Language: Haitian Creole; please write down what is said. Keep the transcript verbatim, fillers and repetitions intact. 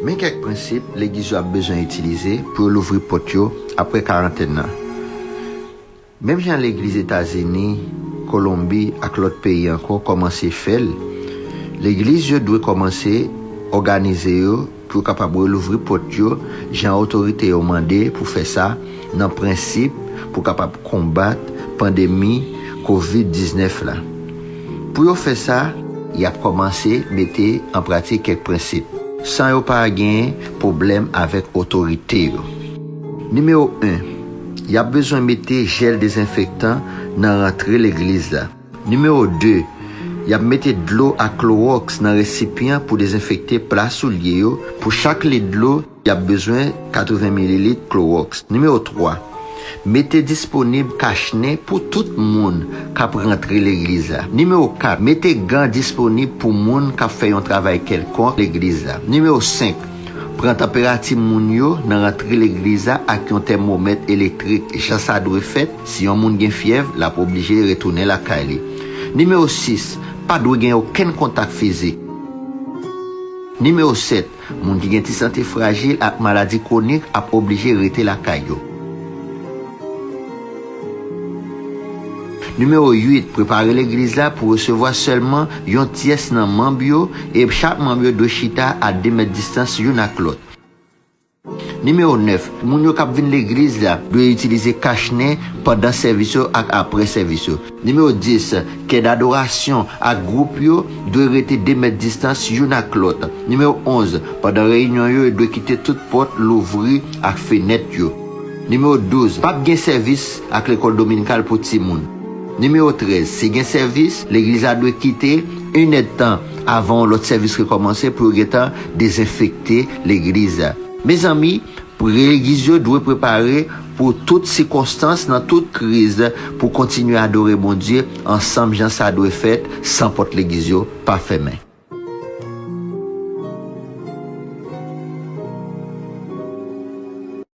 Men kèk prensip legliz yo ap bezwen itilize pou yo louvri pòt yo apre karantèn nan. Menm jan legliz Etazini, Kolonbi ak lòt peyi ankò kòmanse fè l, legliz yo dwe kòmanse òganize yo pou yo kapab relouvri pòt yo jan otorite yo mande pou fè sa nan prensip pou kapab konbat pandemi kovid diznèf la. Pou yo fè sa, y ap kòmanse mete an pratik kèk prensip, san yo pa gen pwoblèm avèk otorite yo. Nimewo en, y ap bezwen mete jèl dezenfektan nan rantre legliz la. Nimewo de, y ap mete dlo ak klowòks nan resipyan pou dezenfekte pla soulye yo. Pou chak lit dlo, y ap bezwen katreven mililit klowòks. Nimewo twa, mete disponib kachnen pou tout moun k ap rantre legliz la. Nimewo kat, mete gan disponib pou moun k ap fè yon travay kèlkonk legliz la. Nimewo senk, pran tanperati moun yo nan rantre legliz la ak yon tèmomèt elektrik, jan sa dwe fèt. Si yon moun gen fyèv, l ap oblije retounen lakay li. Nimewo sis, pa dwe gen okenn kontak fizik. Nimewo sèt, moun ki gen ti sante frajil ak maladi kwonik ap oblije rete lakay yo. Nimewo uit, prepare legliz la pou resevwa sèlman yon tyès nan manm yo, e chak manm yo dwe chita a de mèt distans youn ak lòt. Nimewo nèf, moun yo k ap vin legliz la dwe itilize kachnen pandan sèvis yo ak apre sèvis yo. Nimewo dis, kè dadorasyon ak gwoup yo dwe rete de mèt distans youn ak lòt. Nimewo onz, pandan reyinyon yo, yo dwe kite tout pòt louvri ak fenèt yo. Nimewo douz, p ap gen sèvis ak lekòl dominikal pou timoun. Nimewo trèz, si gen sèvis, legliz la dwe kite inèdtan avan yon lòt sèvis rekòmanse pou yo gentan dezenfekte legliz la. Mezanmi, legliz yo dwe prepare pou tout sikonstans, nan tout kriz, pou kontinye adore Bondye ansanm jan sa dwe fèt, san pòt legliz yo pa fèmen.